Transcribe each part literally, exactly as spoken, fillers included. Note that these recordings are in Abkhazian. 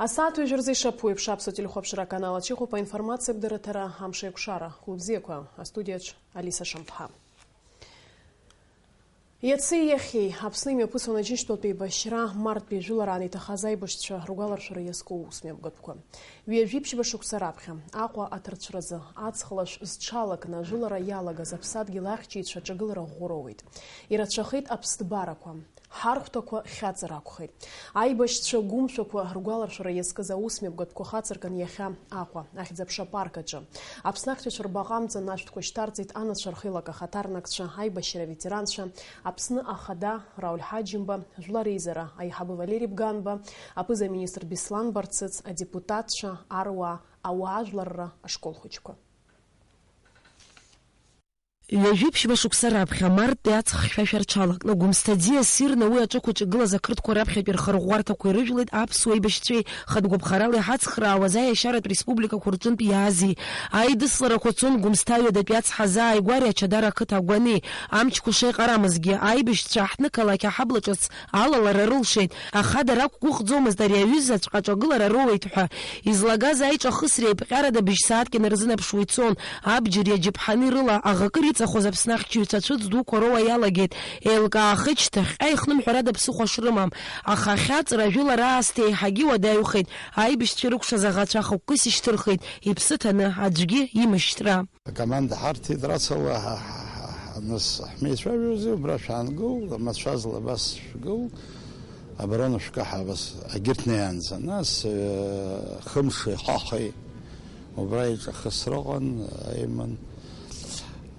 Асааҭ ҩажәа рзы ишаԥу еиԥш, Аԥсуа телехәаԥшра аканал аҿы иҟоуп аинформациатә дырраҭара Амш еиқәшара. Хәылбзиақәа, астудиаҿ Алиса Шамԥҳа. Иаци иахьеи Аԥсны имҩаԥысуан Аџьынџьтәылатә еибашьра, марттәи ажәылараан иҭахаз аибашьцәа ргәаларшәара иазку аусмҩаԥгатәқәа. Ҩажәи ԥшьба шықәса раԥхьа Аҟәа аҭарцәразы аҵх лашә зҽалакны ажәылара иалагаз аԥсадгьыл ахьчаҩцәа аҿагылара ӷәӷәа роуеит. Ирацәахеит аԥсҭбарақәа. Ҳархәҭақәа хьаҵыр акәхеит. Аибашьцәа гәымшәақәа ргәаларшәара иазкыз аусмҩаԥгатәқәа хацыркын иахьа Аҟәа, Ахьӡ-аԥша апарк аҿы. Аԥсны ахьчаҩцәа рбаҟа амҵан ашәҭқәа шьҭарҵеит анацәа рхеилак ахаҭарнакцәа, аибашьра аветеранцәа, Аԥсны Ахада Рауль Ҳаџьымба, Жәлар Реизара аиҳабы Валери Бганба, аԥыза-министр Беслан Барцыц, адепутатцәа, аруаа, ауаажәларра ашкол хәыҷқәа. Ҩажәи ԥшьба шықәса раԥхьа, марттәи аҵх хьшәашәа рҽалакны, Гәымсҭа аӡиас ирны уи аҿықәаҿ игылаз ақырҭқәа раԥхьатәи рхырӷәӷәарҭақәа ирыжәлеит аԥсуа еибашьцәеи, хатә гәаԥхарала иҳацхраауаз аиашьаратә республикақәа рҿынтә иаази. Аидысларақәа цон Гәымсҭа аҩадатәи ацҳа зааигәареи Ачадара ақыҭа агәани. Амчқәа шеиҟарамызгьы, аибашьцәа аҳҭнықалақь аҳабла ҿыц алалара рылшеит, аха дара ақәгәыӷӡомызт ари аҩызаҵәҟьа аҿагылара роуеит ҳәа. Излагаз аиҿахысреи аиԥҟьарада быжь сааҭк инарзынаԥшуа ицон, абџьар иаџьаԥҳаны ирыла аӷакы иҵахоз Аԥсны ахьчаҩцәа ацәыӡ дуқәа роуа иалагеит, еилкаахеит шьҭахьҟа ихнымҳәарада ԥсыхәа шрымам. Аха ахьаҵра ажәылара аасҭа еиҳагьы иуадаҩхеит, аибашьцәа ирыкәшаз аӷацәа хықәкыс ишьҭырхит, иԥсы ҭаны аӡәгьы имышьҭра. Акоманда ҳарҭеит, рацәала ҳа, ҳа, ҳа, ҳа, нас ҳмеицәажәози, убра шәаангыл, амацәазла абас шәгыл, оборона шәкаҳа абас, агьырҭ неиаанӡа. Нас, э, хымши хахеи убра иҿахысра ыҟан, аиман,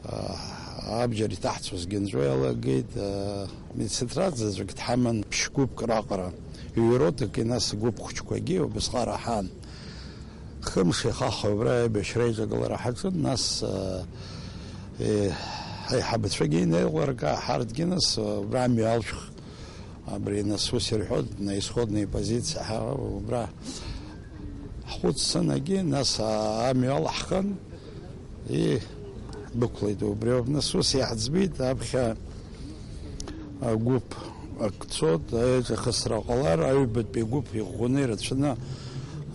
а, абџьар иҭаҳцоз гьынҵәо иалагеит, а, медсантрак заҵәык дҳаман, ԥшь-гәыԥк раҟара, ҩ-ротаки, нас гәыԥ хәыҷқәагьы убысҟак раҳан. Хымш ихаха убра аибашьра аиҿагылара ҳаҿын, нас, э, э, ҳаиҳабацәагьы инеилыркаа, ҳарҭгьы нас, э, убра амҩа алшәх, абри нас ус ирҳәоит, на исходные позиции, ҳа убра ҳхәыццынагьы, нас, а, амҩа алаҳхын, и, дәықәлеит убриоуп. Нас ус иаҳӡбеит, аԥхьа агәыԥ ак цот, аиҿахысра ҟалар, аҩбатәи агәыԥ иӷәӷәаны ирацәаны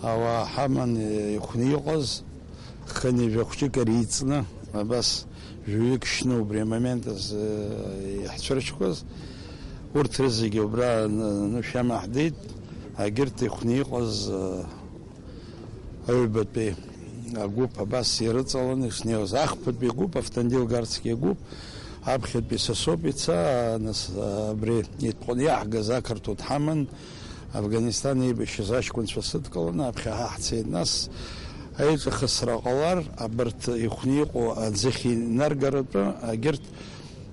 ауаа ҳаман ихәны иҟаз, хынҩажәа хәҷык ари иҵны, абас жәаҩык шьны убри амомент азы иаҳцәыршьқәаз, урҭ рызегьы убра н-, анышә иамаҳдеит, агьырҭ ихәны иҟаз, Аҩбатәи агәыԥ абас ирыҵаланы ишнеиуаз, ахԥатәи агәыԥ, Автандил Гарцкий агәыԥ, аԥхьатәи са соуп ица, нас, абри итҟәаны иаҳгаз ақырҭуа дҳаман, Афганистан еибашьыз аҷкәынцәа сыдкыланы аԥхьа ҳа ҳцеит. Нас аиҿахысра ҟалар, абарҭ ихәны иҟоу аӡыхь инаргаратәы, агьырҭ,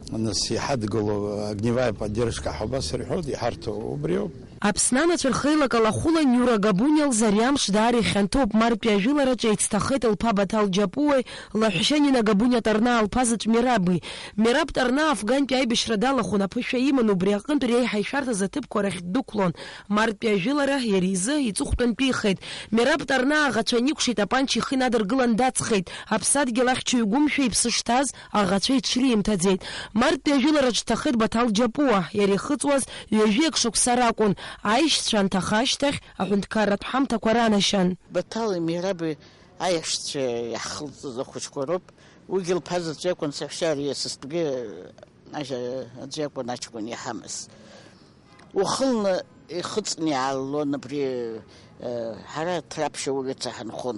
нас, иҳадгылоу огневая поддержка ҳәа убас ирҳәоит, иҳарҭо убриоуп. Аԥсны анацәа рхеилак алахәыла Нюра Габуниа лзы ари амш даара ихьанҭоуп. Марттәи ажәылараҿы еицҭахеит лԥа Баҭал Џьапуеи лаҳәшьа Нина Габуниа Тарнаа лԥа заҵә Мераби. Мераб Тарнаа афгантәи аибашьра далахәын, аԥышәа иман, убри аҟынтә реиҳа ишәарҭаз аҭыԥқәа рахь ддәықәлон. Марттәи ажәылара иара изы иҵыхәтәантәихеит. Мераб Тарнаа аӷацәа аникәшеит, атапанча ихы инадыргылан даҵхеит. Аԥсадгьыл ахьчаҩ гәымшәа иԥсы шҭаз аӷацәа иҽримҭаӡеит. Марттәи ажәылараҿ дҭахеит Баҭал Џьапуа, иара ихыҵуаз ҩажәиак шықәса ракәын, аишьцәа анҭаха ашьҭахь аҳәынҭқарратә ҳамҭақәа ранашьан. Баҭали Мераби аиашьцәа иаҳхылҵыз ахәыҷқәа роуп. Уигьы лԥа заҵә иакәын, саҳәшьа ари асасгьы аӡә иакәын аҷкәын иҳамаз. Ухылны ихыҵны иаалон абри, э, ҳара Ҭраԥшь аулица ҳанхон.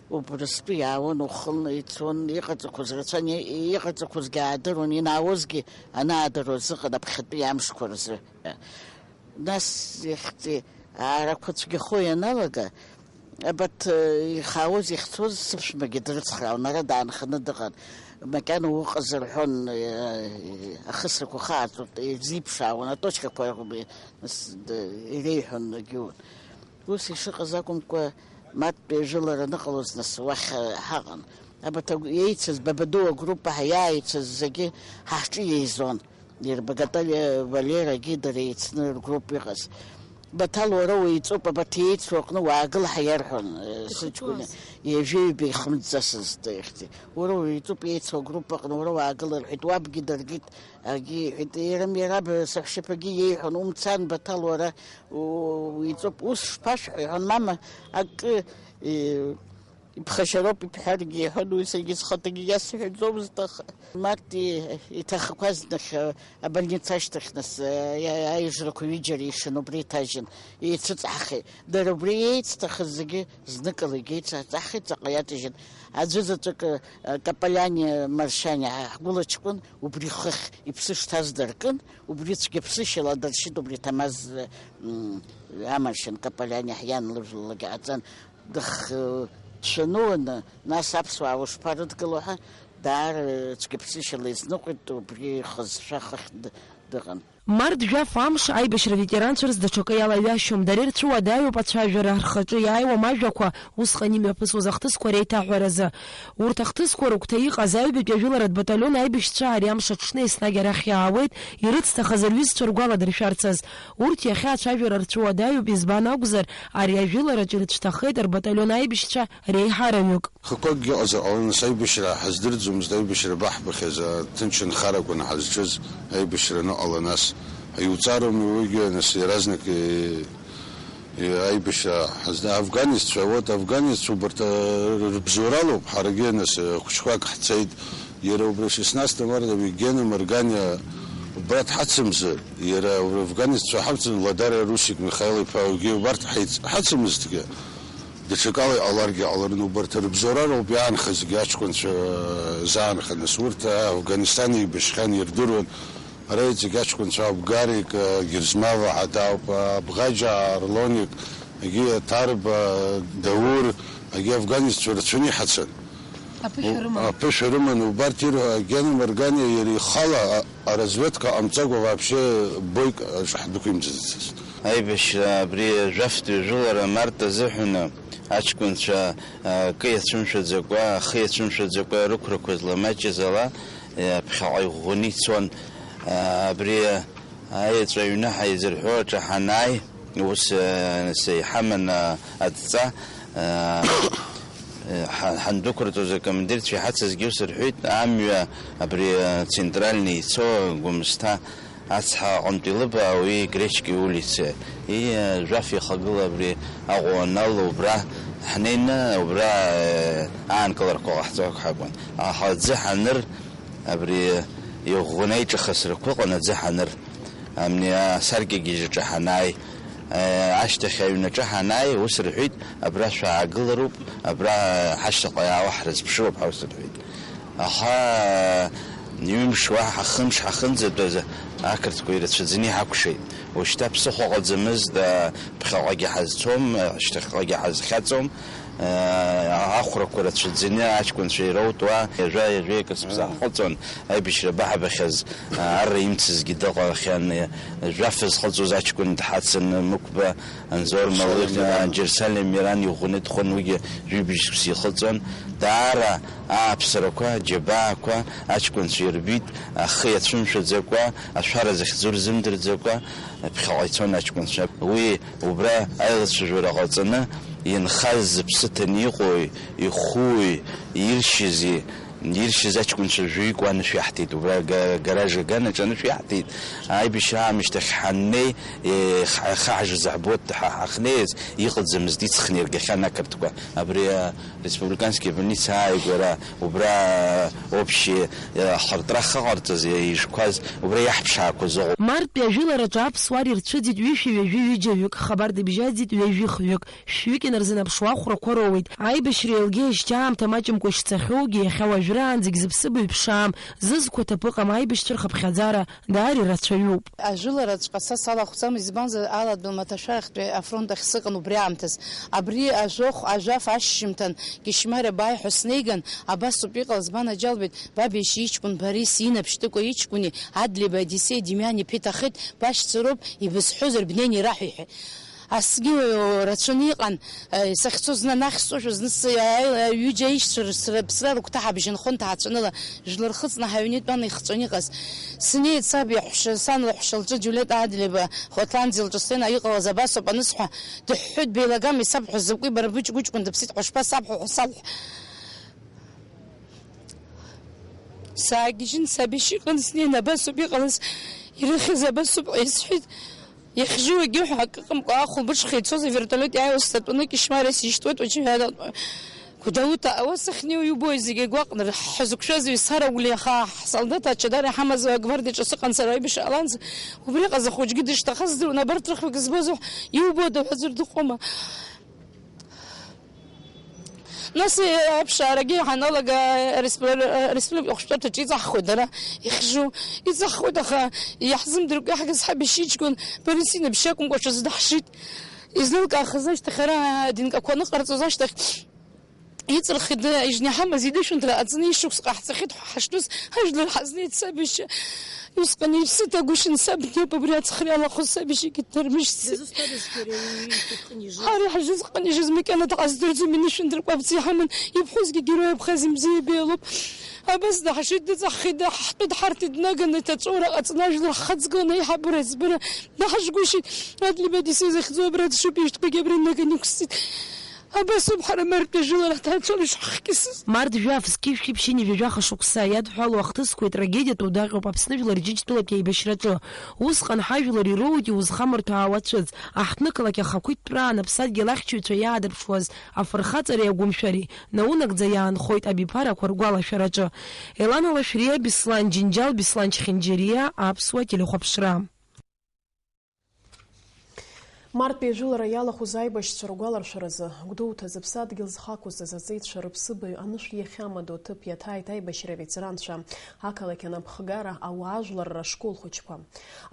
Убрыстәы иаауан, ухылны ицон, иҟаҵақәаз рацәан, и-, иҟаҵақәазгьы аадыруан, инаауазгьы анаадыруаз ыҟан аԥхьатәи амшқәа рзы. Нас ихьӡи аарақәа цәгьахо ианалага, Абарҭ, э, ихаауаз, ихьцоз сыԥшәмагьы дрыцхраауан, ара даанханы дыҟан. Макьана уҟазар ҳәон, э, ахысрақәа хааҵоит, ирзиԥшаауан, аточкақәа с-, д-, иреиҳәон егьиун. Ус ишыҟаз акәымкәа, марттәи ажәылара аныҟалоз, нас, уахь, э, ҳаҟан. Абарҭ агә-, иеицыз, Бабаду агруппа ҳәа иааицыз зегьы ҳа ҳҿы еизон. Иара Багаталиа Валерагьы дара еицны ргрупп иҟаз. Баҭал, уара уеиҵоуп, абарҭ еицу аҟны уаагыл ҳәа иарҳәон, э, сыҷкәын, ҩажәеҩба ихымҵӡацызт ихьӡи. Уара уеиҵоуп еицу агруппа аҟны, уара уаагыл рҳәеит, уабгьы даргеит, агьи иҳәеит, иара, иара аб-, саҳәшьаԥагьы иеиҳәон, умцан, Баҭал, уара у-, уеиҵоуп, ус шԥашәҳәо, иҳәон, мама, акы, э, Иԥхашьароуп ибҳәаргьы, иҳәон уи, саргьы схаҭагьы иасҳәаӡомызт, аха. Марти иҭахақәаз нахь, абольница ашьҭахь, нас, аи-, аиаажәрақәа ҩыџьара ишан, убри иҭажьын, еицыҵаҳхит. Дара убри еицҭахыз зегьы зныкала егьеицаҵаҳхит, ҵаҟа иаҵажьын. Аӡәы заҵәык, а, Капаляни Маршани ҳгәылаҷкәын убри хыхь иԥсы шҭаз даркын, убри цәгьаԥсышьала дыршьит, убри Ҭамаз, м, амаршьан Капаляни ҳиан лыжәлалак иҟаҵан. Дых-, дшәаны уаны, нас аԥсуаа ушԥарыдгыло ҳәа, даара цәгьаԥсышьала изныҟәеит, убри ихазшәа хыхь д-, дыҟан. Март жәаф амш аибашьра ветеранцәа рзы даҽакы иалаҩашьом, дара ирцәыуадаҩуп ацәажәара, рхаҿы иааиуам ажәақәа, усҟан имҩаԥысуаз ахҭысқәа реиҭаҳәаразы. Урҭ ахҭысқәа рыгәҭа иҟаз аҩбатәи ажәыларатә баталион аибашьцәа ари амш аҽны еснагь арахь иаауеит, ирыцҭахаз рҩызцәа ргәаладыршәарцаз. Урҭ иахьа ацәажәара рцәыуадаҩуп, избан акәзар, ари ажәылараҿ ирыцәҭахеит рбаталион аибашьцәа реиҳараҩык. Хықәакгьы ыҟазар ҟалон, нас аибашьра ҳаздырӡомызт, аибашьра баҳбахьаз, аҭынчынхарақәа ҳазҿыз аибашьра аныҟала, нас иуҵаароуми уигьы, нас иаразнак, е, е, аибашьра ҳазна-, афганеццәа, вот афганеццәа убарҭ, э, рыбзоуралоуп, ҳаргьы, нас, э, хәыҷқәак ҳцеит, иара убра шестнадцатом марта Гена Марганиа убра дҳацымзар, иара убра афганеццәа ҳацын, Ладара Русик Михаил-иԥа, уигьы убарҭ ҳаиц-, ҳацымызҭгьы. Даҽакала иҟаларгьы ҟаларын, убарҭ рыбзоуроуп иаанхазгьы аҷкәынцәа заанханы, нас урҭ Афганистан еибашьхьан, ирдыруан, ара иҵегь аҷкәынцәа ауп, Гарик, Герзмава Ҳадауп, Абӷаџьаа Арлоник, егьи Ҭарба Даур, егьи афганеццәа рацәаны иҳацын. Аԥышәа рыман. Аԥышәа рыман, убарҭ ир-, Гена Марганиа иара ихала, а, Аразведка ҟамҵакәа вообще боик аҿы ҳдәықәимҵаӡацызт. Аибашьра абри жәафтәи жәылара март азыҳәаны аҷкәынцәа, а, акы иацәымшәаӡакәа, ахы иацәымшәаӡакәа рықәрақәа зламаҷыз ала, а, ԥхьаҟа иӷәӷәаны ицон. А, абри аеҵәа аҩны ҳаизырҳәо аҿы ҳанааи, Ус, э, нас иҳаман, э, адҵа, э, э, ҳа-, ҳандәықәырҵоз акомандирцәа иҳацызгьы ус рҳәеит, амҩа абри, э, центральный ицо Гәымсҭа ацҳа аҟынтә илыбаа уи Гречки улица. И, э, жәаф ихагыла абри Аҟәа уаналало убра ҳнеины, убра, э, аанкыларақәа ҟаҳҵо акәхакәын. Аха аӡы ҳаныр, абри иӷәӷәаны аиҿахысрақәа ыҟан аӡы ҳаныр. Амни асаркьагьежь аҿы ҳанааи, э, ашьҭахь аҩнаҿы ҳанааи, ус рҳәеит, абра шәаагылароуп, абра ҳашьҭахьҟа иаауа ҳрызԥшыроуп ҳәа ус рҳәеит. Аха ҩымш уаҳа хымш ҳахынӡатәаз ақырҭқәа ирацәаӡаны иҳакәшеит. Ушьҭа ԥсыхәа ҟаӡамызт, а, ԥхьаҟагьы ҳазцом, а, шьҭахьҟагьы ҳазхьаҵуам. Ахәрақәа рацәаӡаны аҷкәынцәа ираутуа, ҩажәа-ҩажәа акы сыԥсахҟаҵон, аибашьра баҳабахьаз, арра имцызгьы дыҟахьан, жәаф зхыҵуаз аҷкәын дҳацын, Мықәба Анзор Малыхь, Џьерсалим Миран иӷәӷәаны дхон, уигьы жәибжь шықәса ихыҵуан. Даара ааԥсарақәа, аџьабаақәа аҷкәынцәа ирбеит, ахы иацәымшәаӡакәа, ашәара захьӡу рзымдырӡакәа, ԥхьаҟа ицон аҷкәынцәа. Уи убра аилацәажәара ҟаҵаны, инхаз зыԥсы ҭаны иҟоу, ихууи, иршьызи, иршьыз аҷкәынцәа жәаҩык уа анышә иаҳҭеит, убра га-, гараж аганаҿ анышә иаҳҭеит. Аибашьра аамышьҭахь ҳаннеи, е, х-, хаҳжыз ҳбоит, ҳа-, ҳахнеиз иҟаӡамызт, иҵхны иргахьан ақырҭқәа. Абри, а, республиканский больница ааигәара, убра, а, общий, а, хыртра ахы ҟарҵаз, а, ижқәаз, убра иаҳԥшаақәаз ыҟоуп. Марттәи ажәылараҿы аԥсуаа ирцәыӡит ҩышәи ҩажәи ҩыџьаҩык, хабар дыбжьаӡит ҩажәи хҩык. Шәҩык инарзынаԥшуа ахәрақәа роуеит. Аибашьра еилгеижьҭеи аамҭа маҷымкәа ишцахьоугьы, иахьа уажәраанӡагь зыԥсыбаҩ ԥшаам, зызқәа ҭыԥ ыҟам аибашьцәа рхыԥхьаӡара даара ирацәаҩуп. Ажәылараҵәҟьа са салахәӡам, избанзар, Аладәыл маҭашәарахьтәи афронт ахь сыҟан убри аамҭаз. Абри ажәохә, ажәаф ашьжьымҭан Кьышьмариа бааи ҳәа снеиган, абас ауп иҟалаз, банаџьалбеит, Бабиашьа иҷкәын Борис, Инап Шьтәыкәа иҷкәыни, Адлеиба Одиссеи Демиани ԥиҭахеит, башьцәа роуп, ибызҳәозар бнеины ираҳәа, иҳәеит. Асгьы рацәаны иҟан, сахьцоз зны анахь сҵошәа, зны ҩыџьа аишьцәа рыԥсра рыгәҭаҳа бжьынхон ҭаацәаныла, жәлар рхыҵны ҳаҩны итәан ихҵәаны иҟаз. Снеит саб иаҳәшьа, сан лаҳәшьа лҿы Џьулиета Адлеиба Хотландиа лҿы сцена иҟалаз абасоуп анысҳәа, дыҳәҳәоит, беилагама исабҳәо закәи бара быҷ-, быҷкәын дыԥсит ҳәа шԥасабҳәо ҳәа салҳәа. Саагьежьын, саб ишьаҟны снеин, абасоуп иҟалаз, ирыхьыз абасоуп ҳәа исҳәеит. Иахьжьуагьы ҳәа акы ыҟамкәа, ахәылбыҽха ицоз авертолиот иааиуаз сатәаны Кьышьмариа сишьҭуеит, уаҵәы ҩада. Гәдоуҭа ауаса ахьнеиуа иубои зегьы агәаҟра, ҳзықәшәаз ҩсараули аха ҳсолдаҭ ачадар иҳамаз агвардиаҿы сыҟан сара аибашьра ҟаланӡа, убриҟаз ахәыҷгьы дышҭахаз здыруан, абарҭ рыхҩык збозу, иубода ҳәа аӡәыр дыҟоума? Нас, э, аԥшаарагьы ҳаналага, э, республи-, э, республика ахәшәтәырҭаҿы иҵаҳхуеит дара, ихьжу, иҵаҳхуеит, аха иаҳзымдыркәа иаҳгаз ҳаб ишьа иҷкәын Борис инапы шьа акәымкәа ҽаздаҳшеит. Излылкаахаз ашьҭахь ара адинкақәа аныҟарҵоз ашьҭахь иҵырхит, ижны иҳамаз идышәынҭра аҵны ишықәс ҟаҳҵахьеит ҳәа ҳаштәыз ажәлар ҳазнеит саб ишьа. Усҟан иԥсы ҭагәышьан саб, ниаԥ абри ацхра иалахәыз саб ишьагьы днармышьҭ. Дызусҭадазгьы ари ауаҩы ишьа дҟаижьыз. Ҳара ҳажызҟаижьыз макьана дҟаздырӡом, инышәынҭыркәа абҵа иҳаман, иԥҳәысгьы герой Абхазиа мзиа ибеилоуп. Абас даҳшеит, дыҵаҳхит, даҳтәы дҳарҭеит, днаганы иҭаҵәоура ҟаҵаны ажәлар ҳхаҵгыланы аиҳабыра аӡбара даҳажгәышьеит. Адлеиба Одиссеи захьӡу абра дшыԥ ишьтәқәагьы абра инаганы иқәсҵеит. Абас ауп ҳара мартәи ажәылара ҳҭаацәала ишаҳхкьысыз. Март жәаф зқьи жәшәи ԥшьынҩажәи жәаха шықәса иадҳәалоу ахҭысқәеи атрагедиатәу даҟьоуп Аԥсны Жәлар Џьынџьтәылатәи аибашьраҿы. Усҟан ҳажәлар ироуит иузхамарҭәаауа ацәыӡ, аҳҭнықалақь ахақәиҭтәраан аԥсадгьыл ахьчаҩцәа иаадырԥшуаз афырхаҵареи агәымшәареи, наунагӡа иаанхоит абиԥарақәа ргәалашәараҿы. Елана Лашәриа, Беслан Џьынџьал, Беслан Чхинџьариа, Аԥсуа телехәаԥшра. Мартәи ажәылара иалахәыз аибашьцәа ргәаларшәаразы, Гәдоуҭа зыԥсадгьыл зхы ақәызҵаз аҵеицәа рыԥсыбаҩ анышә иахьамадоу аҭыԥ иаҭааит аибашьра аветеранцәа, ақалақь анапхгара ауаажәларра ашкол хәыҷқәа.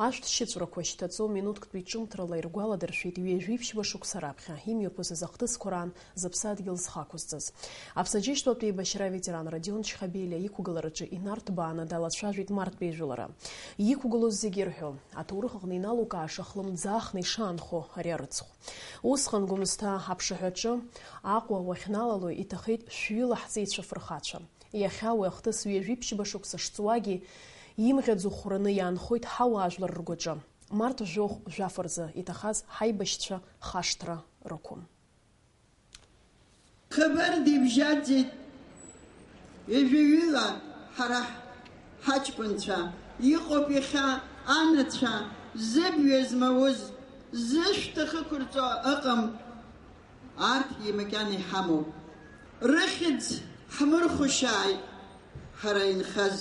Ашәҭ шьыҵәрақәа шьҭаҵо минуҭктәи ҿымҭрала иргәаладыршәеит ҩажәи ԥшьба шықәса раԥхьа имҩаԥысыз ахҭысқәа раан зыԥсадгьыл зхы ақәызҵаз. Аԥсаџьышьтәылатәи еибашьра аветеран Родион Чхабелиа иқәгылараҿы инарҭбааны далацәажәеит мартәи ажәылара. Иқәгылоз зегьы ирҳәо, аҭоурых аҟны иналукааша хлымӡаахны ишаанхо ари арыцхә. Усҟан Гәымсҭа аԥшаҳәаҿы Аҟәа уахьналало иҭахеит шәҩыла ҳҵеицәа фырхацәа. Иахьа уи ахҭыс ҩажәи ԥшьба шықәса шҵуагьы, имӷьаӡо хәраны иаанхоит ҳауаажәлар ргәаҿы. Март жәохә жәаф рзы иҭахаз ҳаибашьцәа хашҭра рықәым. Хабар дибжьаӡит ҩажәаҩыла ҳара ҳаҷкәынцәа, иҟоуп иахьа анацәа, зыбҩа змауз, зышәҭа хықәырҵо ыҟам, арҭгьы макьана иҳамоуп. Рыхьӡ ҳмырхәышьааит ҳара инхаз.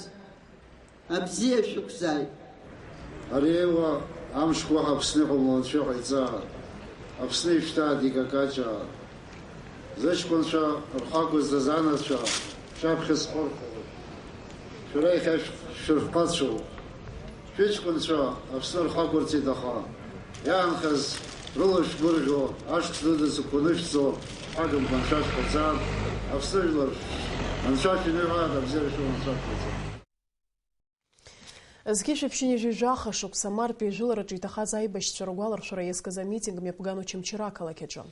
Абзиа шәықәзааит! Ари еиуа амшқәа Аԥсны иҟамло анцәа иҟаиҵа, Аԥсны ишәҭааит икакаҷаа. Зыҷкәынцәа рхы ақәызҵаз анацәа шәаԥхьа сҟәырхуеит. Шәара иахьа шәырхқәацәоуп. Шәыҷкәынцәа Аԥсны рхы ақәырҵеит, аха иаанхаз рыла шәгәырӷьо, ашҭа дыдызқәа нышәҵо, ҳагымкәа анцәа шәҟаҵа, Аԥсны жәлар анцәа шәиныҳәааит, абзиара шәымоу анцәа шәҟаҵа. Зқьышә ԥшьынҩажәи жәаха шықәса мартәи ажәылараҿы иҭахаз аибашьцәа ргәаларшәара иазкыз амитинг мҩаԥган Очамчыра ақалақь аҿы.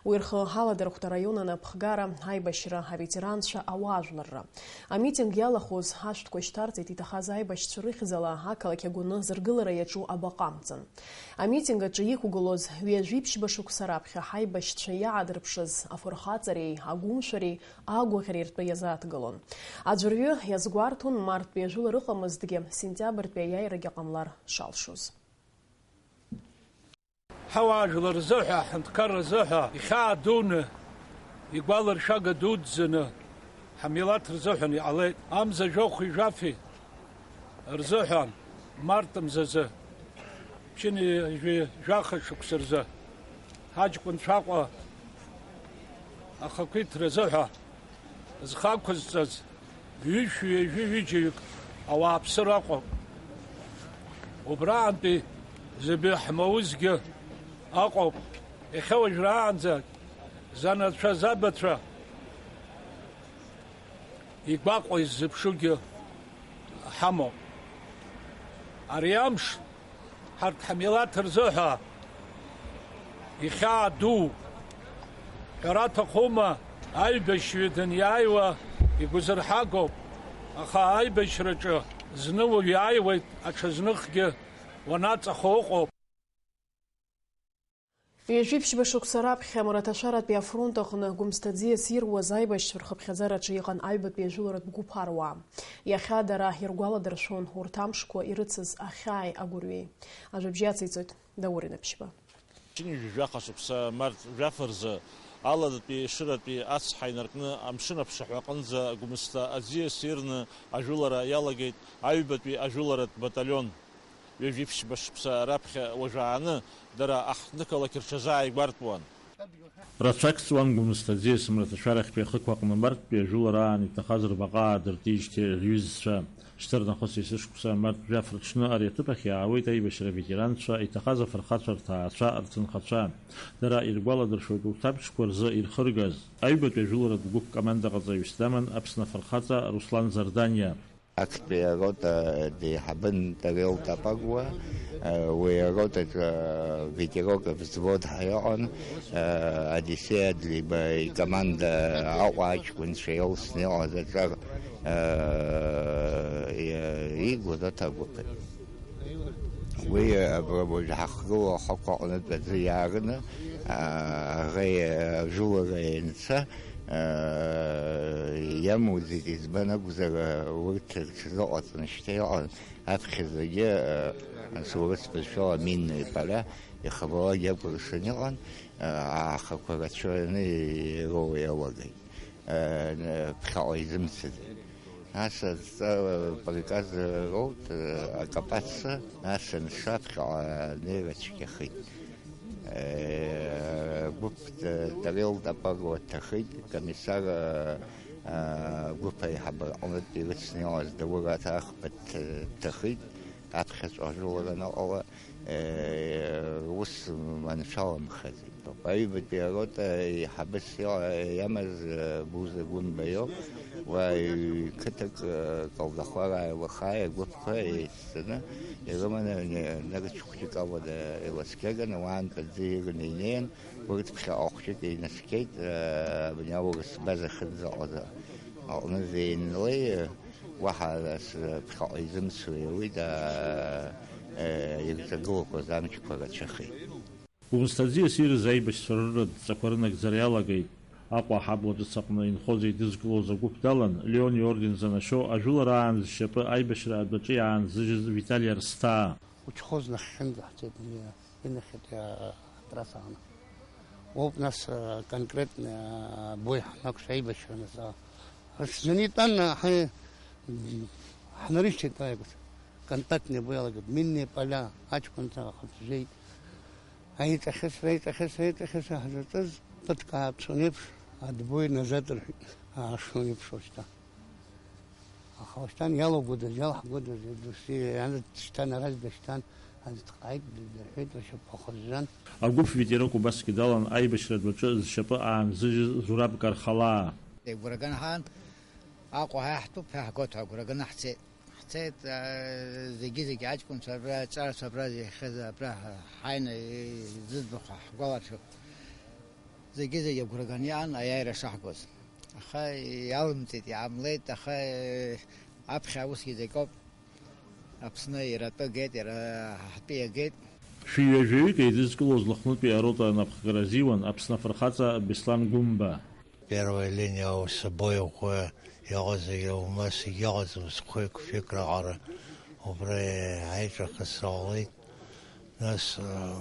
Уи рхы аладырхәт араион анапхгара, аибашьра аветеранцәа, ауаажәларра. Амитинг иалахәыз ашәҭқәа шьҭарҵеит иҭахаз аибашьцәа рыхьӡала ақалақь агәаны зыргылара иаҿу абаҟа амҵан. Амитинг аҿы иқәгылоз ҩажәи ԥшьба шықәса раԥхьа ҳаибашьцәа иаадырԥшыз афырхаҵареи агәымшәареи агәаӷьреи ртәы иазааҭгылон. Аӡәырҩы иазгәарҭон, марттәи ажәылара ыҟамызҭгьы, сентиабртәи аиааирагьы ҟамлар шалшоз. Ҳауаажәлар рзыҳәа, ҳҳәынҭқарра рзыҳәа ихьаа дуны, игәаларшәага дуӡӡаны, ҳамилаҭ рзыҳәан иҟалеит. Амза жәохәи жәафи рзыҳәан, март мзазы, ԥшьынҩажәи жәаха шықәса рзы, ҳаҷкәынцәа Аҟәа ахақәиҭра азыҳәа зхы ақәызҵаз ҩышәи ҩажәи ҩыџьаҩык ауааԥсыра ыҟоуп. Убраантәи зыбаҩ ҳмаузгьы ыҟоуп. Иахьа уажәраанӡа занацәа, забацәа игәаҟуа иззыԥшугьы ҳамоуп. Ари амш ҳарҭ ҳамилаҭ рзыҳәа Ихьаа дууп. Ҳәара аҭахума, аибашьҩы даниааиуа игәазырҳагоуп, аха аибашьраҿы зны уаҩ иааиуеит, аҽазныхгьы уанаҵахо ыҟоуп. Ҩажәи ԥшьба шықәса раԥхьа Мраҭашәаратәи афронт аҟны Гәымсҭа аӡиас ируаз аибашьцәа рхыԥхьаӡараҿы иҟан аҩбатәи ажәыларатә гәыԥ аруаа. Иахьа дара иргәаладыршәон урҭ амшқәа ирыцыз ахьааи агәырҩеи. Ажәабжь иациҵоит Даур Инаԥшьба. Ҩажәи жәаха шықәса март жәаф рзы, аладатәи Ешыратәи ацҳа инаркны амшын аԥшаҳәа аҟынӡа Гәымсҭа аӡиас ирны ажәылара иалагеит аҩбатәи ажәыларатә баталион. Ҩажәи ԥшьба шықәса раԥхьа уажәааны дара аҳҭнықалақь рҽазааигәартәуан. Рацәак ҵуан Гәымсҭа аӡиас мраҭашәарахьтәи ахықәаҟны марттәи ажәылара аан иҭахаз рбаҟа аадыртижьҭеи рҩызцәа. Шьҭарнахыс есышықәса март жәаф рыҽны ари аҭыԥ ахь иаауеит аибашьра аветеранцәа, иҭахаз афырхацәа рҭаацәа, рҭынхацәа. Дара иргәаладыршәоит урҭ амшқәа рзы ирхыргаз. Аҩбатәи ажәыларатә гәыԥ командаҟаҵаҩыс даман Аԥсны афырхаҵа Руслан Зарданиа. Актәи арота деиҳабын Тарел Тапагуа, уи аротаҿы ветерок взвод ҳәа иҟан, Одиссеи Адлеиба икоманда Аҟәа аҷкәынцәа иалсны иҟаз аҿар, иигоз аҭагәаԥын. Уи абра уажә ҳахгылоу ахықә аҟнытә аӡы иаарны, аӷа ажәылара ианца, иамуӡеит, избан акәзар, урҭ рҽазыҟаҵаны шьҭа иҟан, аԥхьаӡагьы, нас урыс бызшәала минные поля, ихабалак иакәыршан иҟан, аахақәа рацәаны ироуа иалагеит. Ԥхьаҟа изымцаӡеит. Нас адҵа приказ роут, акапаццәа, нас анша ԥхьаҟа анеира цәгьахеит. Гәыԥ Тарел Тапагуа дҭахеит, комиссар гәыԥ аиҳабы аҟнытә ирыцны иҟаз Даур Аҭархба дҭахеит, аԥхьаҵәҟьа ажәылара анаҟала. Ус маншәаламхаӡеит. Аҩбатәи арота еиҳабыс иамаз Буза Гәымба иоуп. Уа ҩ-қыҭак, Калдахәарааи Лыхааи агәыԥқәа еицҵаны ирыманы, нарыцә хәҷык ала иласкьаганы, уаантә аӡы ирны инеин, урҭ ԥхьаҟа хәҷык инаскьеит, абни аурыс база хьынӡаҟа аҟны зеинлеи, уаҳа ас ԥхьаҟа изымцо иауит, аа, ирҿагылақәаз амчқәа рацәахеит. Гәымсҭа аӡиас ирыз аибашьцәа рыратә дҵақәа рынагӡара иалагеит. Аҟәа аҳабла ҿыц аҟны инхоз еидызкылоз агәыԥ далан, Леон иорден занашьоу ажәылара аан зшьапы аибашьра адәаҿы иаанзыжьыз Витали Арсҭаа. Учхоз нахьхьынӡа ҳцеит, инахьхьи атрассаҟны. Уоуп нас, э, конкретно, э, бой ҳанақәшәа аибашьра назаа. Рыҽӡаны итәан, ҳа-, ҳнарышьҭит аигәацәа. Контактный бой алагеит, минные поля, аҷкәынцәа ахырҵәеит. Аиҵахьысра, аиҵахьысра, аиҵахьысра ҳзаҿыз, ԥыҭк ааԥсон еиԥш, отбой назад рҳәеит, аашон еиԥш уажәшьҭа. Аха уашьҭан иалагодаз, иалҳгодаз, досу ианшьҭан, ара дышьҭан, аӡә дҟааит, дырҳәеит, ршьапқәа хызжан. Агәыԥ ветерок убасгьы далан аибашьратә аҿы зшьапы аанзыжьыз Зураб Кархалаа. Игәра ган ҳаан, Аҟәа ҳәа иаҳтәуп ҳәа ҳгоит ҳәа агәра ганы ҳцеит. Ҳцеит, аа, зегьы-зегьы аҷкәынцәа абра, аҿарацәа абра зеихьаз абра ҳааины зыӡбахә ҳгәаларшәоит. Зегьы-зегьы агәра ганы иаан аиааира шаҳгоз. Аха иалымҵит, иаамлеит, аха, э, аԥхьа усгьы зегь ауп. Аԥсны иара атәы агеит, иара ҳтәы иагеит. Шәи ҩажәаҩык еидызкылоз Лыхнытәи арота анапхгара азиуан Аԥсны афырхаҵа Беслан Гәымба. Первая линия аус абои ӷәӷәа иҟазаргьы, ума зегь иҟаӡам, зқәеи қәжәык раҟара убра аиҿахысра ҟалеит. Нас, а,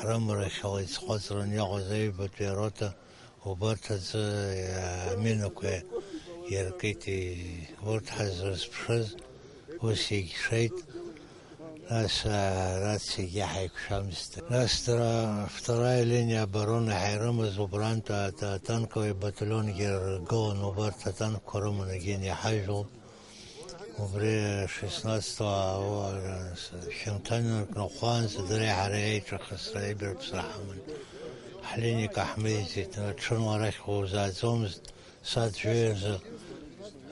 ҳрымарахьала изхәыцран иҟаз аҩбатәи арота, убарҭ аӡы, а, аминақәа иаркит, и-, урҭ ҳазрызԥшыз ус иагьшеит. Нас, а, рациагьы ҳаиқәшәамызт. Нас дара вторая линия обороны ҳаирымаз, убрантә а-, а-, атанковый батальонгьы ргылан, убарҭ атанкқәа рыманы егьин иҳажәлт. Убри шестнадцатого хьанҭа инаркны хәаанӡа дареи ҳареи аиҿахысра, аибарԥсра ҳаман. Ҳлиника ҳмеизеит, ҽынла арахь узааӡомызт, сааҭ жәаҩа рзы,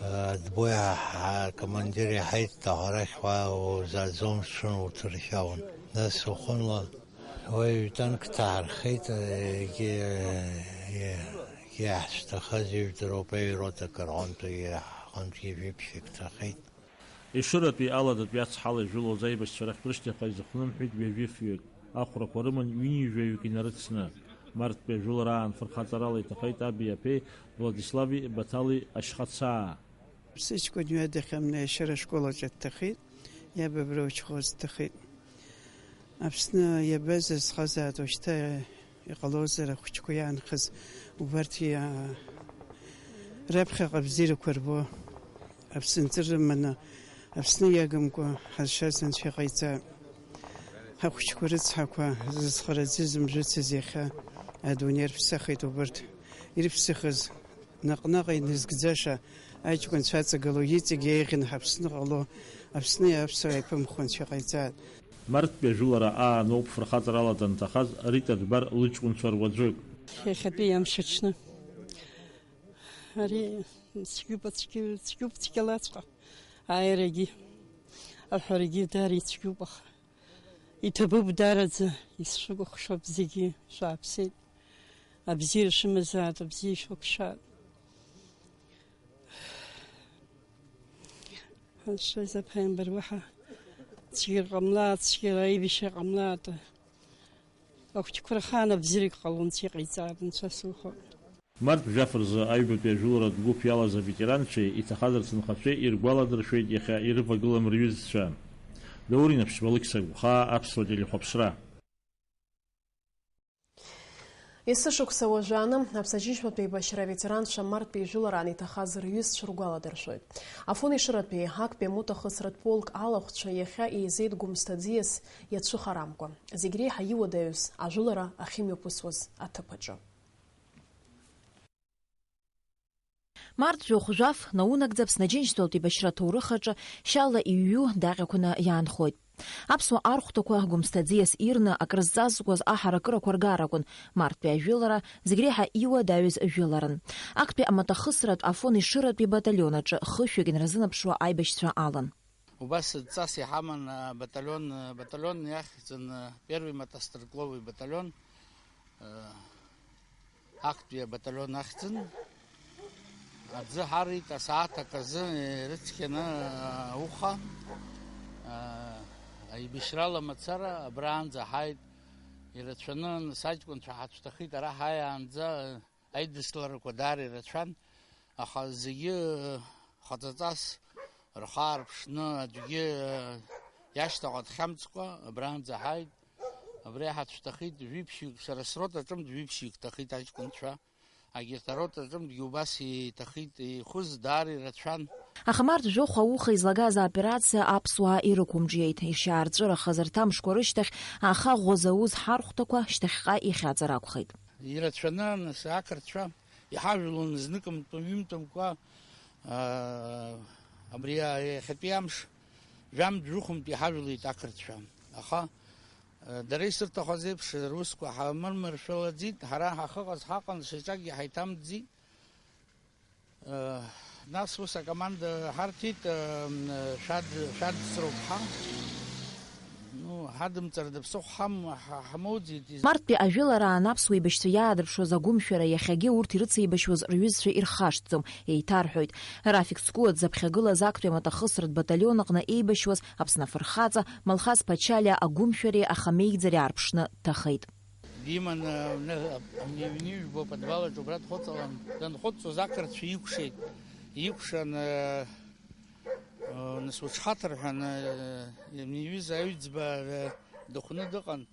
а, дбои ҳа-, ҳа-, командир иаҳаит, аха арахь уа узааӡомызт, ҽынла уҭыршәаауан. Нас уахынла Уаҩ танк ҭаҳархеит, егьи, егьи иаҳцәҭахаз ижәдыруп, аҩ рота кыр ҟынтәи ҳҟынтәгьы жәиԥшьак ҭахеит. Ешыратәи Аладатәи ацҳала ижәылоз аибашьцәа рахьтә рышьҭахьҟа изыхнымҳәит ҩажәи фҩык, ахәрақәа рыман ҩынҩажәаҩык инарыцны. Марттәи ажәылара аан фырхаҵарала иҭахеит аби аԥеи Владислави Баҭали ашьхацаа. Сыҷкәын ҩадахьан, Ешыра ашкол аҿы дҭахеит, иаб абра учхоз дҭахеит. Аԥсны иабаз азхазаат, уажәшьҭа иҟалозар, ахәыҷқәа иаанхаз убарҭ иа-, раԥхьаҟа абзиарақәа рбо, аԥсынҵры рыманы Аԥсны иагымкәа ҳазшаз Анцәа иҟаиҵа. Ҳахәыҷқәа рыцҳақәа зызхараӡыз, зымжәыцыз иахьа адунеи рыԥсахит убарҭ ирыԥсахыз. Наҟ-наҟ иназгӡаша аҷкәынцәа аҵагылоу иҵегь еиӷьын ҳаԥсны ҟало, Аԥсни аԥсуа еиԥымхо Анцәа иҟаиҵааит. Марттәи ажәылара аан ауп фырхаҵарала данҭахаз Рита Дбар лыҷкәынцәа руаӡәык. Иахьатәи амш аҽны. Ари цәгьоуп, ацәгьа-, цәгьоуп цәгьалаҵәҟьа. Аерагьы, аҳәарагьы даара ицәгьоуп, аха иҭабуп даараӡа, исшәыкәыхшоуп зегьы, шәааԥсеит. Абзиара шәымазаат, абзиа шәықәшәаат. Анцәа изы аԥааимбар уаҳа цәгьара ҟамлааит, цәгьара аибашьра ҟамлааит. Ахәыҷқәа рхаан абзиарак ҟалон, Анцәа иҟаиҵааит, Анцәа суҳәоит. Март жәаф рзы аҩбатәи ажәыларатә гәыԥ иалаз аветеранцәеи иҭахаз рҭынхацәеи иргәаладыршәеит иахьа ирывагылам рҩызцәа. Даур Инаԥшьба, Алықьса Гәхаа, Аԥсуа телехәаԥшра. Есышықәса уажәааны, аԥсаџьынџьтәылатә еибашьра аветеранцәа марттәи жәылараан иҭахаз рҩызцәа ргәаладыршәоит. Афон Ешыратәи актәи амоҭахысратә полк алахәцәа иахьа еизеит Гәымсҭа аӡиас иацәыхарамкәа. Зегь реиҳа иуадаҩыз ажәылара ахьымҩаԥысуаз аҭыԥ аҿы. Март жәохә жәаф наунагӡа Аԥсны Аџьынџьтәылатә еибашьра аҭоурых аҿы шьала иҩу даҟьақәаны иаанхоит. Аԥсуа архәҭақәа Гәымсҭа аӡиас ирны акрызҵазкуаз аҳаракырақәа ргара акәын марттәи ажәылара, зегь реиҳа иуадаҩыз жәыларан. Актәи амаҭахысратә Афон Ешыратәи баталион аҿы хышәҩык инарзынаԥшуа аибашьцәа алан. Убас ҵас иҳаман, а, баталион, а, баталион иахьӡын, а, первый мотострелковый баталион. Э, актәи абаталион ахьӡын. Аӡы ҳарит асааҭ аказы ирыцқьаны ауха. Э, аибашьрала мацара абраанӡа ҳааит. Ирацәаны саҷкәынцәа ҳацәҭахеит ара ҳааиаанӡа, аидысларақәа даара ирацәан, аха зегьы, э, хаҵаҵас рхы аарԥшны аӡәгьы, э, иашьҭахь дхьамҵкәа абраанӡа ҳааит. Абри ҳацәҭахеит жәиԥшьҩык, сара сротаҿынтә жәиԥшьҩык ҭахеит аҷкәынцәа. Агьырҭ аротаҿынтәгьы убас иҭахеит, ихәыз даара ирацәан. Аха март жәохә ауха излагаз аоперациа аԥсуаа ирықәымҿиеит. Ишьаарҵәырахаз рҭамшқәа рышьҭахь, аха ӷәазауз ҳархәҭақәа шьҭахьҟа ихьаҵыр акәхеит. Ирацәаны, нас, ақырҭцәа иҳажәлон зныкымтәи-ҩымтәымкәа, аа, абри иахьатәи амш жәамтә-жәохәымтә иҳажәлеит ақырҭцәа. Аха, аа, дара ишырҭахыз еиԥш русқәа ҳамырмыршәалаӡеит, ҳара ҳахьыҟаз ҳаҟан, шьаҿакгьы ҳаиҭамтәӡеит. Нас ус акоманда ҳарҭеит, шәад-, шәадҵроуп ҳа. Ну, ҳадымҵар дыԥсыхәа ҳам-, ҳа-, ҳамоуӡеит. Марттәи ажәылараан аԥсуа еибашьцәа иаадырԥшуаз агәымшәара иахьагьы урҭ ирыцеибашьуаз рҩызцәа ирхашҭӡом, еиҭарҳәоит. Рафик Цкуа дзаԥхьагылаз актәи амаҭахысратә баталион аҟны еибашьуаз Аԥсны афырхаҵа Малхас Ԥачалиа агәымшәареи ахамеигӡареи аарԥшны дҭахеит. Диман, э, ны-, амни-, амни-ҩба подвал аҿы убра дхәыҵалан. Данхәыҵуаз ақырҭцәа икәшеит. Икәшан, э, э, нас уҽҳаҭыр ҳәа, э, иҩыза аҩӡба, э, дыхәны дыҟан.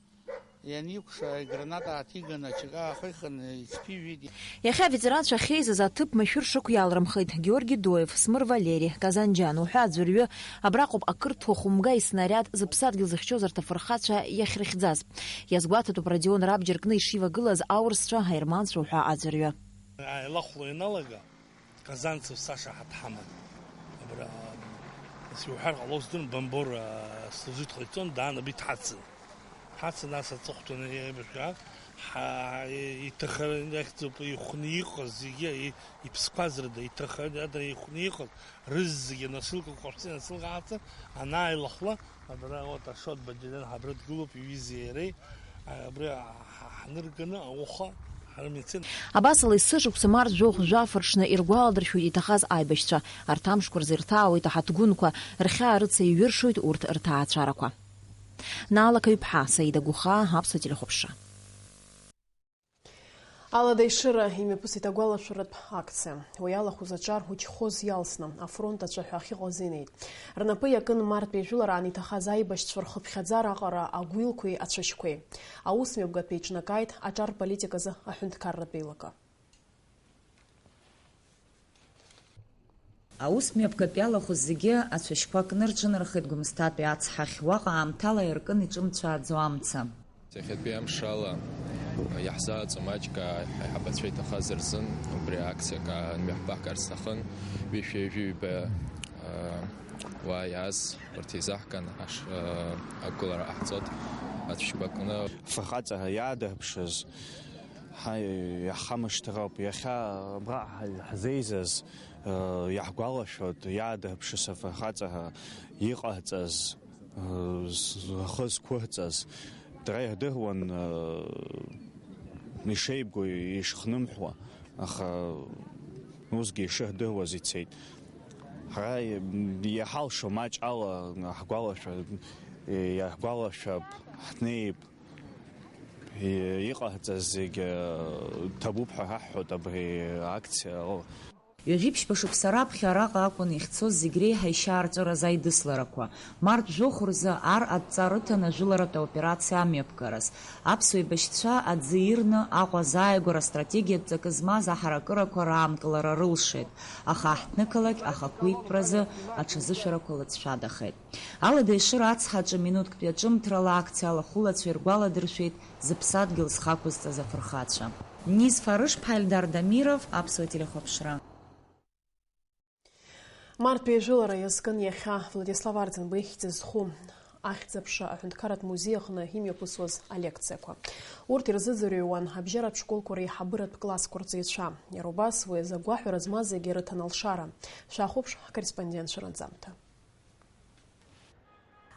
Ианикәша, играната ааҭиган, ачаҟьа аахихын, иҽԥижәеит. Иахьа аветеранцәа ахьеизаз аҭыԥ машәыр шықәиаалрымхеит. Георги Доев, Смыр Валери, Казанџьан уҳәа аӡәырҩы, абраҟоуп ақырҭуа хәымга иснариад зыԥсадгьыл зыхьчоз арҭ афырхацәа иахьрыхьӡаз. Иазгәаҭатәуп Родион рабџьар кны ишивагылаз аурысцәа, аерманцәа уҳәа аӡәырҩы. Ааилахәла ианалага, Казанцев Саша ҳа дҳаман. Абра, нас иуҳәар ҟалоз, дын Бамбор, а, служит ҟаиҵон, даан абри дҳацын. Ҳацын, нас аҵыхәтәаны еибашьра, ҳа-, иҭахар ахьӡуп, ихәны иҟаз зегьы, и-, иԥсқәаз рыда, иҭахар ада ихәны иҟаз, рызегьы носилкақәа ҟаԥшьны, носилкаҟаҵа, анааилахәла, абра, вот, Ашот Бадидан ҳабра дгылоуп, иҩызеи иареи. Абри ҳа-, ҳанырганы ауха ҳармицен. Абасала есышықәса март жәохә жәаф рҽны иргәаладыршәоит иҭахаз аибашьцәа. Арҭ амшқәа рзы ирҭаауеит аҳаҭгәынқәа, рхьаа рыца иҩыршоит урҭ рҭаацәарақәа. Наала Каҩԥҳа, Саида Гәыхаа, Аԥсуа телехәаԥшра. Алада Ешыра имҩаԥысит агәалашәаратә акциа. Уи алахәыз аҿар учхоз иалсны, афронт аҿы ҳәа ахьыҟаз инеит. Рнапы иакын мартәи жәылара аниҭахаз аибашьцәа рхыԥхьаӡара аҟара агәилқәеи ацәашьқәеи. Аус мҩаԥгатәи еиҿнакааит аҿар политиказы аҳәынҭқарратә еилакы. Аус мҩаԥгатә иалахәыз зегьы ацәашьқәа кны рҿынархеит Гәымсҭатәи ацҳахь, уаҟа аамҭала иаркын иҿымцәааӡо амца. Иахьатәи амшала иаҳзааӡо маҷк аиҳабацәа иҭахаз рзын убри акциак анмҩаԥаҳгарц сҭахын. Ҩышәи ҩажәи ҩба, а, уа иааз урҭ еизаҳган аш-, а, ақәгылара ҟаҳҵоит ацәашьқәа кны. Фырхаҵа иаадырԥшыз, ҳа-, иаҳхамышҭроуп. Иахьа абра ҳ-, ҳзеизаз, э, иаҳгәалашәоит, иаадырԥшыз афырхаҵа иҟарҵаз, э, з-, ахы зқәырҵаз. Дара ирдыруан, э, ишеибгоу, ишхнымҳәуа, аха усгьы ишырдыруаз ицеит. Ҳара иаҳалшо маҷ ала ҳгәалашәа-, иаҳгәалашәап, ҳнеип. И-, иҟаҳҵаз зегь, э, ҭабуп ҳәа ҳаҳҳәоит абри акциа. Ҩажәи ԥшьба шықәса раԥхьа араҟа акәын иахьцоз зегь реиҳа ишьаарҵәыраз аидысларақәа. Март жәохә рзы ар адҵа рыҭан ажәыларатә аоперациа амҩаԥгараз. Аԥсуа еибашьцәа аӡы ирны Аҟәа азааигәара астратегиатә ҵакы змаз аҳаракырақәа раанкылара рылшеит, аха аҳҭнықалақь ахақәиҭтәразы аҽазышәарақәа лыҵшәадахеит. Алада Ешыра ацҳаҿы минуҭктәи аҿымҭрала акциа алахәылацәа иргәаладыршәеит зыԥсадгьыл зхы ақәызҵаз афырхацәа. Низ Фарышԥҳа, Ельдар Дамиров, Аԥсуа телехәаԥшра. Мартәи ажәылара иазкын иахьа Владислав Арӡынба ихьӡ зху ахьӡ-аԥша аҳәынҭқарратә музеи аҟны имҩаԥысуаз алекциақәа. Урҭ ирзыӡырҩуан абжьаратә школқәа реиҳабыратә классқәа рҵаҩцәа. Иара убас уи азы агәаҳәара змаз зегьы рыҭан алшара. Шәахәаԥш ҳкорреспондентцәа ранҵамҭа.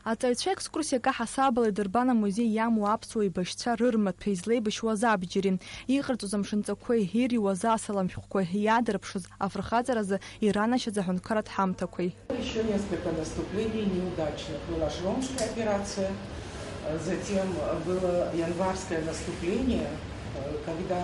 Аҵаҩцәа екскурсиак аҳасабала идырбан амузеи иамоу аԥсуа еибашьцәа рырмаҭәеи излеибашьуаз абџьари, иҟарҵоз амшынҵақәеи, ириуаз асалам шәҟәқәеи, иаадырԥшыз афырхаҵаразы иранашьаз аҳәынҭқарратә ҳамҭақәеи. Еще несколько наступлений неудачных. Была Шеломская операция, затем было январское наступление, когда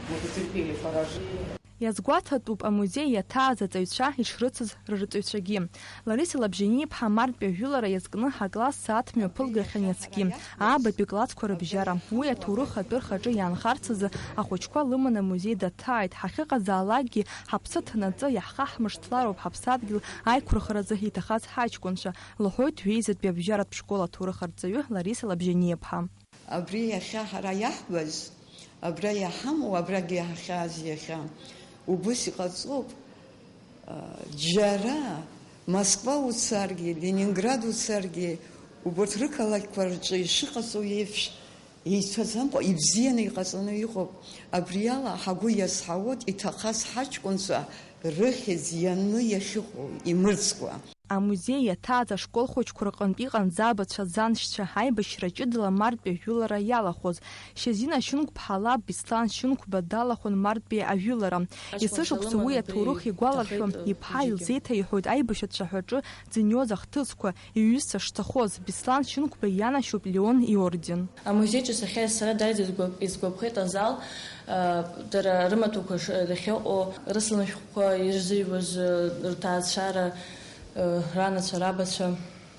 мы потерпели поражение. Иазгәаҭатәуп амузеи иаҭааз аҵаҩцәа ишрыцыз рырҵаҩцәагьы. Лариса Лабжьаниаԥҳа мартәи ажәылара иазкны акласс сааҭ мҩаԥылгахьан иацгьы, аабатәи классқәа рыбжьара. Уи аҭоурых атәы рхаҿы иаанхарц азы ахәыҷқәа лыманы амузеи даҭааит. Ҳахьыҟазаалакгьы ҳаԥсы ҭанаҵы, иаҳхаҳмыршҭлароуп ҳаԥсадгьыл аиқәырхаразы иҭахаз ҳаҷкәынцәа, лҳәоит жәеизатәи абжьаратә школ аҭоурых арҵаҩы Лариса Лабжьаниаԥҳа. Абри иахьа ҳара иаҳбаз, абра иҳамоу, абрагь иаҳхьааз иахьа, убыс иҟаҵоуп. Џьара Москва уцаргьы, Ленинград уцаргьы, убарҭ рықалақьқәа рҿы ишыҟаҵоу еиԥш еицәаӡамкәа, ибзианы иҟаҵаны иҟоуп. Абри ала ҳагәы иазҳауоит иҭахаз ҳаҷкәынцәа рыхьӡ ианы иахьыҟоу, имырӡкәа. Амузеи иаҭааз ашкол хәыҷқәа рҟынтә иҟан Ӡабацәа, Ӡаншьцәа, аибашьра ҷыдала мартәи ажәылара иалахәыз. Шьазина Шьынқәԥҳа лаб Беслан Шьынқәба далахәын мартәи ажәылара. Есышықәса уи аҭоурых игәаларшәо, иԥҳа илзеиҭаиҳәоит аибашьра цәаҳәаҿы дзыниоз ахҭысқәа, иҩызцәа шцахоз. Беслан Шьынқәба ианашьоуп Леон иорден. Амузеиҿы сахьааиз сара даараӡа исгәаԥ-, исгәаԥхеит азал, а, дара рымаҭәақәа ш-, дахьыҟоу, рысалам шәҟәқәа ирзыҩуаз, а, рҭаацәара, а, ранацәа, рабацәа.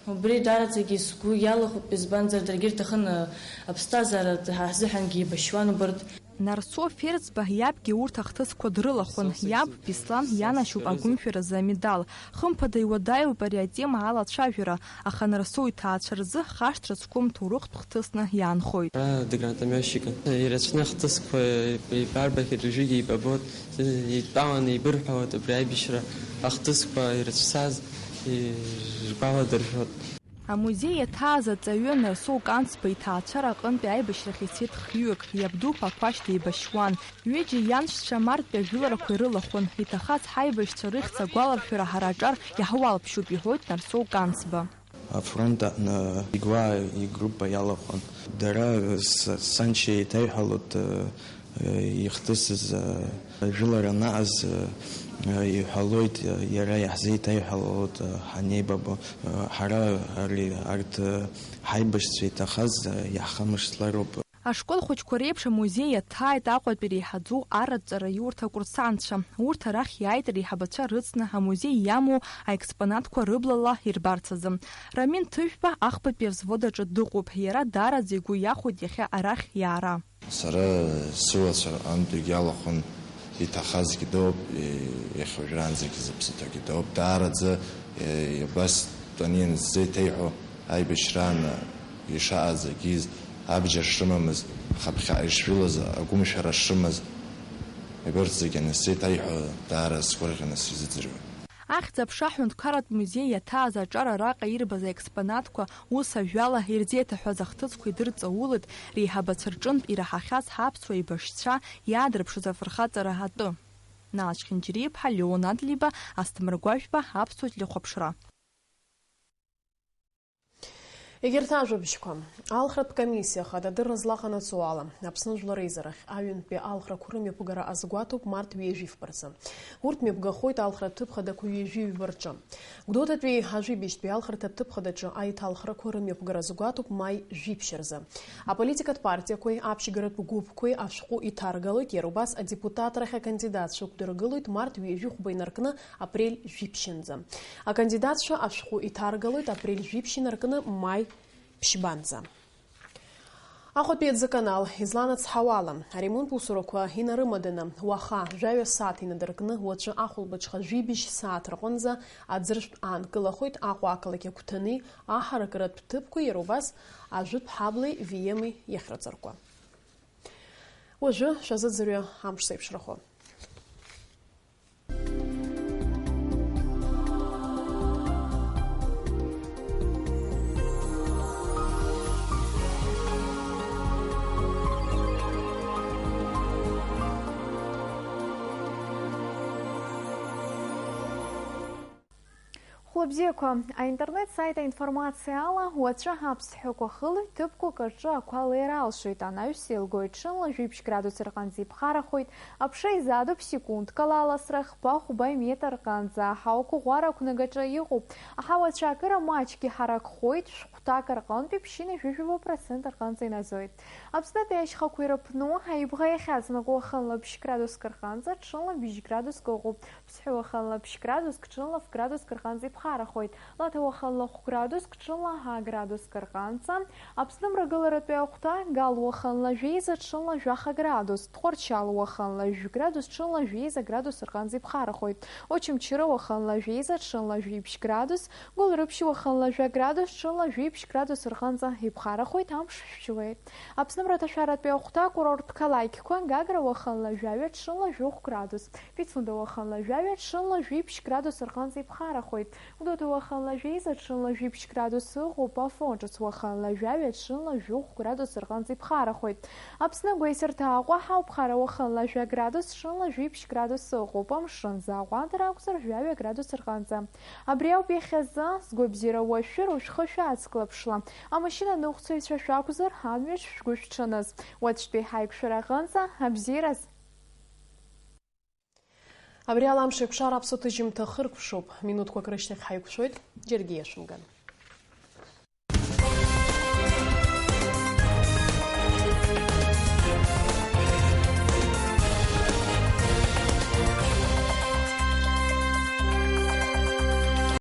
Убри даараӡагьы сгәы иалахәуп, избанзар, даргьы ирҭахын, а, аԥсҭазаара ҳа ҳзыҳәангьы еибашьуан убарҭ. Нарсоу Ферӡба иабгьы урҭ ахҭысқәа дрылахәын. Иаб Беслан ианашьоуп агәымшәаразы амедал. Хымԥада иуадаҩуп ари атема алацәажәара, аха Нарсоу иҭаацәа рзы хашҭра зқәым ҭоурыхтә хҭысны иаанхоит. Ара дыгранатомиотчикын. Ирацәаны ахҭысқәа ибарбахьеит, уажәыгьы ибабоит. Итәаланы ибырҳәауеит абри аибашьра ахҭысқәа ирыцәцаз, иргәаладыршәоит. Амузеи иаҭааз аҵаҩы Нарсоу Канцба иҭаацәара аҟынтәи аибашьрахь ицеит хҩык, иабду Ԥақәашь деибашьуан. Ҩыџьа ианшьцәа мартәи ажәыларақәа ирылахәын. Иҭахаз ҳаибашьцәа рыхьӡ агәаларшәара ҳара аҿар иаҳуалԥшьоуп, иҳәоит Нарсоу Канцба. Афронт аҟны игәаа игруппа иалахәын. Дара, с-, саншьа еиҭаиҳәалоит, э, ихҭысыз, э, жәылара анаҟаз, э, иҳәалоит, э, иара иаҳзеиҭаиҳәалоит, э, ҳанеибабо. Э, ҳара ари, арҭ, э, ҳаибашьцәа иҭахаз, э, иаҳхамышҭлароуп. Ашкол хәыҷқәа реиԥш амузеи иаҭааит Аҟәатәи реиҳаӡоу арратә ҵараиурҭа акурсантцәа. Урҭ арахь иааит реиҳабацәа рыцны амузеи иамоу аекспонатқәа рыблала ирбарц азы. Рамин Ҭыжәба ахԥатәи авзвод аҿы дыҟоуп. Иара даараӡа игәы иахәоит иахьа арахь иаара. Сара сыуацәа рҟынтәигьы алахәын, иҭахазгьы дауп, и-, иахьа уажәраанӡагьы зыԥсы ҭоугьы дауп. Даараӡа, и-, абас Тониан ззеиҭеиҳәо аибашьраан ишаҟаз агьиз, абџьар шрымамыз, хаԥхьаҟа ишжәылаз, агәымшәара шрымаз, абарҭ зегьы анысзеиҭеиҳәо, даара сгәырӷьаны сизыӡырҩуан. Ахьӡ-аԥша аҳәынҭқарратә музеи иаҭааз аҿар араҟа ирбаз аекспонатқәа ус ажәала ирзеиҭаҳәаз ахҭысқәа идырҵаулеит реиҳабацәа рҿынтә ираҳахьаз ҳаԥсуа еибашьцәа иаадырԥшыз афырхаҵара атәы. Налач Хинџьариаԥҳа, Леон Адлиба, Асҭамыр Гәажәба, Аԥсуа телехәаԥшра. Егьырҭ ажәабжьқәа. Алхратә комиссиа ахада адырра злаҟанаҵо ала, Аԥсны Жәлар Реизарахь аҩынтәи алхрақәа рымҩаԥгара азгәаҭоуп март ҩажәи фба рзы. Урҭ мҩаԥгахоит алхратә ҭыԥ хадақәа ҩажәи ҩба рҿы. Гәдоуҭатәи ажәибжьтәи алхратә ҭыԥ хадаҿы аиҭалхрақәа рымҩаԥгара азгәаҭоуп маи жәиԥшь рзы. Аполитикатә партиақәеи аԥшьгаратә гәыԥқәеи ашәҟәы иҭаргалоит, иара убас адепутатрахь акандидатцәа ықәдыргылоит март ҩажәи хәба инаркны апрель жәиԥшьынӡа. Акандидатцәа ашәҟәы иҭаргалоит апрель жәиԥшь инаркны маи ԥшьбанӡа. Аҟәатәи аӡыканал изланацҳауала, аремонт усурақәа инарымаданы, уаха жәаҩа сааҭ инадыркны, уаҵәы ахәылбыҽха жәибжь сааҭ рҟынӡа аӡыршәтә аанкылахоит Аҟәа ақалақь агәҭаны, аҳаракыратә ҭыԥқәа, иара убас ажәытә ҳаблеи Виеми иахьраҵаркуа. Уажәы шәазыӡырҩы амш зеиԥшрахо. Хәлыбзиақәа, аинтернет-сайт аинформациа ала, уаҵәы аԥсҭҳәақәа хылоит, ҭыԥқәак рҿы ақәа леира алшоит, анаҩс еилгоит, ҽынла жәиԥшь градус рҟынӡа иԥхарахоит, аԥша изаатуп секундкала аласра хԥа-хәба метр рҟынӡа, аҳауа қәыӷәӷәара ақәнагаҿы иҟоуп, аҳауа ацәаакыра маҷк иҳаракхоит, шәҟәҭак рҟынтәи ԥшьынҩажәижәаба процент рҟынӡа иназоит. Аԥснытәи ашьхақәа ирыԥну, аибӷа иахьаҵанакуа уахынла ԥшь градуск рҟынӡа, ҽынла быжь градуск ыҟоуп. Ԥсҳәы уахынла ԥшь градуск, ҽынла ф градуск рҟынӡа иԥхарахоит. Лаҭа уахынла хә градуск, ҽынла ҳа градуск рҟынӡа. Аԥсны мрагыларатәи ахәҭа, Гал уахынла жәеиза, ҽынла жәаха градус, Тҟәарчал уахынла жәә градус, ҽынла жәеиза градус рҟынӡа иԥхарахоит. Очамчыра уахынла жәеиза, ҽынла жәиԥшь градус, Гәылрыԥшь уахынла жәа градус, ҽынла жәиԥшь градус рҟынӡа иԥхарахоит, амш шәшьуеит. Аԥсны мраҭашәаратәи ахәҭа, акурорттә қалақьқәа, Гагра уахынла жәаҩа, ҽынла жәохә градус, Пицунда уахынла жәаҩа, ҽынла жәиԥшь градус рҟынӡа иԥхарахоит. Гәдоуҭа уахынла жәеиза, ҽынла жәиԥшь градус ыҟоуп, Афон ҿыц уахынла жәаҩа, ҽынла жәохә градус рҟынӡа иԥхарахоит. Аԥсны агәеисырҭа Аҟәа ҳауп, Хара уахынла жәа градус, ҽынла жәиԥшь градус ыҟоуп, амшын зааҟәандара акәзар, жәаҩа градус рҟынӡа. Абри ауп иахьазы, згәабзиара уашәшәыр, ушәхы шәаацклаԥшла. Амашьына аныҟәцаҩцәа шәакәзар, амҩаҿ шәгәы шәҽаныз. Уаҵәтәи ҳаиқәшәара аҟынӡа, абзиараз! Абри ала амш еиқәшара аԥсуа ҭыжьымҭа хыркәшоуп. Минуҭқәак рышьҭахь ҳаиқәшәоит, џьаргьы иашәымган.